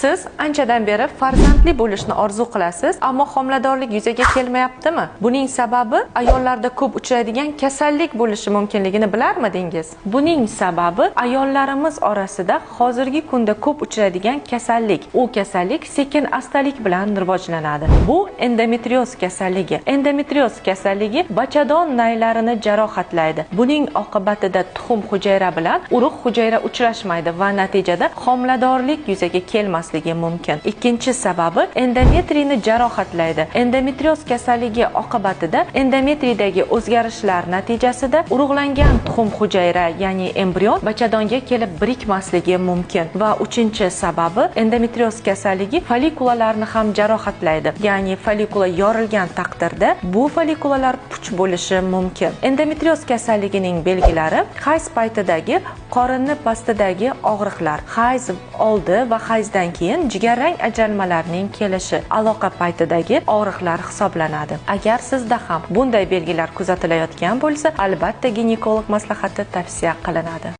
Siz anchadan beri farzandli bo'lishni orzu qilasiz, ammo homiladorlik yuzaga kelmayaptimi? Buning sababi ayollarda ko'p uchraydigan kasallik bo'lishi mumkinligini bilarmidingiz? Buning sababi ayollarimiz orasida hozirgi kunda ko'p uchraydigan kasallik. U kasallik sekin astalik bilan rivojlanadi. Bu endometrioz kasalligi. Endometrioz kasalligi bachadon naylarini jarohatlaydi. Buning oqibatida tuxum hujayra bilan urug' hujayra uchrashmaydi va natijada homiladorlik yuzaga kelmasligi mumkin. Ikkinchi sababi endometriyni jarohatlaydi. Endometrioz kasalligi oqibatida endometriydagi o'zgarishlar natijasida urug'langan tuxum hujayra, ya'ni embrion bachadonga kelib birikmasligi mumkin. Va uchinchi sababi endometrioz kasalligi follikulalarni ham jarohatlaydi. Ya'ni follikula yorilgan taqdirda bu follikulalar puch bo'lishi mumkin. Endometrioz kasalligining belgilari hayz paytidagi qorinni pastidagi og'riqlar, hayz oldi va hayzdan keyin jigarrang ajralmalarning kelishi, aloqa paytidagi og'riqlar hisoblanadi. Agar sizda ham bunday belgilar kuzatilayotgan bo'lsa, albatta ginekolog maslahati tavsiya qilinadi.